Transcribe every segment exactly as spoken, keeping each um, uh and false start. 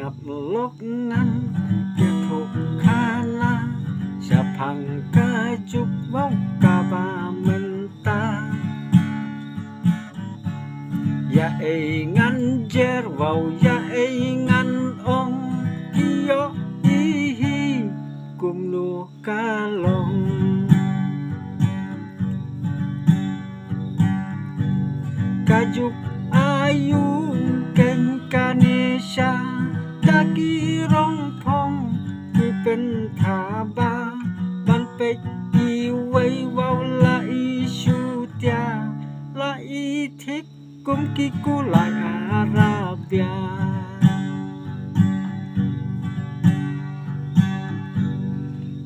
Lok ngan ki thuk khana shaphang ka juk bok kaba mynta. Ïa ei ngan jer bok ïa ei ngan ong ki ïoh i hi kumno ka long. Ka juk aïu keiñ kane sha da ki rong phong ki pynthaba ban peit iwei bok la i shutia la i thik kum ki kulai Arabia.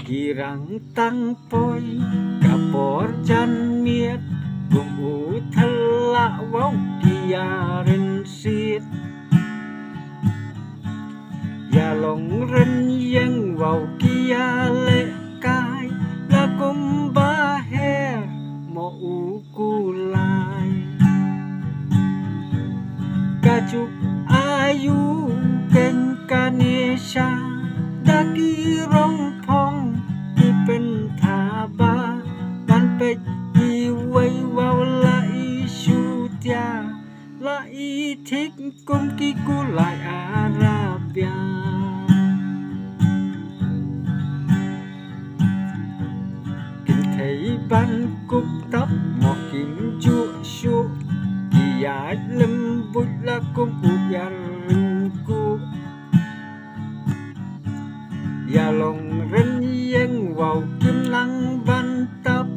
Ki rang tang poi ka por jan miet kum u thla bok ki ïa rin sit. Ïa long ren ïeng bok ki ïa leh kai la kum ba her mo u kulai. Ka juk aïu keiñ kane sha da ki rong phong ki pynthaba ban peit iwei bok la i shutia la i thik kum ki kulai Arabia. Kim thei ban kup tap mo kim ju shu ki ïaid lem buit la kum u ïar ring ku. Ïa long ren ïeng bok kim nang ban tap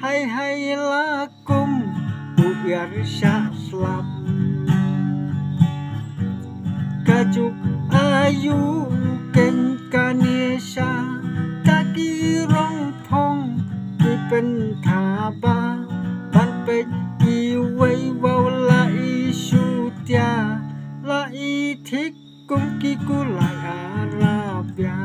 hai hai la kum u ïar shah slap. Ka juk aïu keiñ kane sha da ki rong phong ki pynthaba ban peit iwei bok la i shutia la i thik kum ki kulai Arabia.